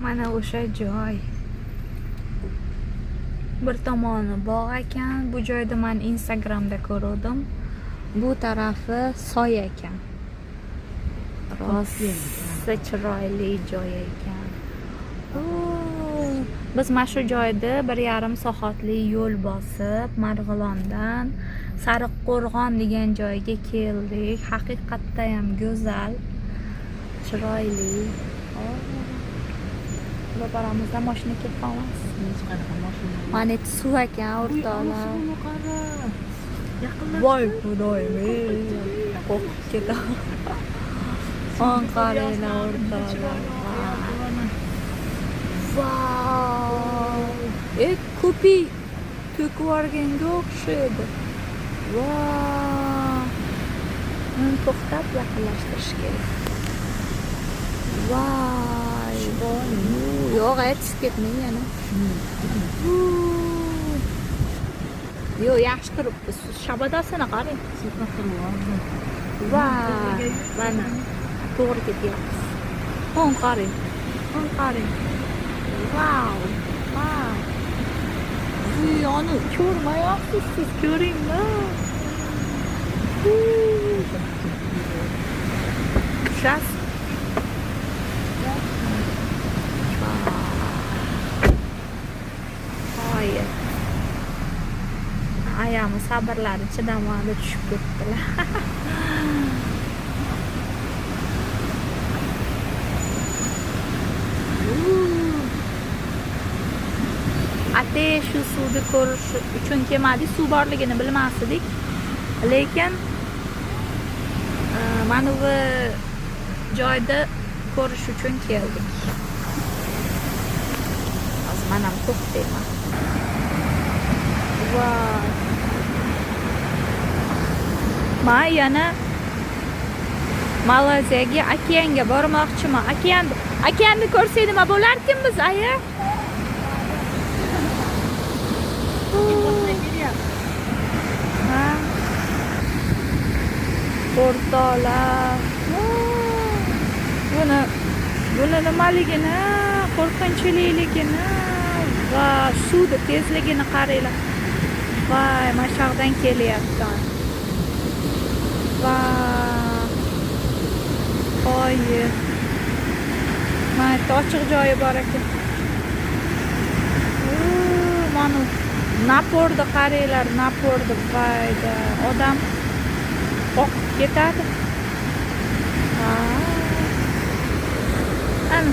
Mana o'sha joy. Bir tomoni bog' ekan. Bu joyda men Instagramda ko'rdim. Bu tarafi soy ekan. Rosa chiroyli joy ekan. Biz mana shu joyda 1,5 soatlik yo'l bosib, Marg'ilondan Sariqqo'rg'on degan joyga keldik. Haqiqatda ham go'zal, chiroyli. Ro'paramizda mashina kelib qolmasin. Hech qanaqa mashina. Mana yerda suv ekan, o'rtoqlar. Suvni qara. Yaqinlashdi. Voy xudoyim, qo'rqib ketaman. On qaranglar, o'rtoqlar. Vau! E, ko'pik to'kib yuborganga o'xshaydi. Vau! Uni to'xtab yaqinlashtirish kerak. Voy! Yo'q, tushib ketmang yana. Yo'q, yaxshi turibdi. Shabadasini qarang. Voy! Mana to'g'ri ketyapmiz. On qarang. On qarang. Vau! Vau! Ziyoni ko'rmayapsiz siz, ko'ringlar. Tushasiz. Voy. Ayami sabrlari chidamadi, tushib ketdilar. Ate shu suvni ko'rish uchun kelmadik, suv borligini bilmas edik. Lekin mana bu joyda ko'rish uchun keldik. Hozir men ham to'xtayman. Voy. Men yana Malayziyaga okeanga bormoqchiman. Okeanni ko'rsak nima bo'larkin biz, aya? Ha. O'rtoqlar. Buni nimaligini, qo'rqinchliligini va suvni tezligini qaranglar. Voy, mana shu yoqdan kelyapti. Va voy. Mana yerda ochiq joyi bor ekan. Mana напор ni qaranglar, напор ni vayda. Odam oqib ketadi. Ha. Ana.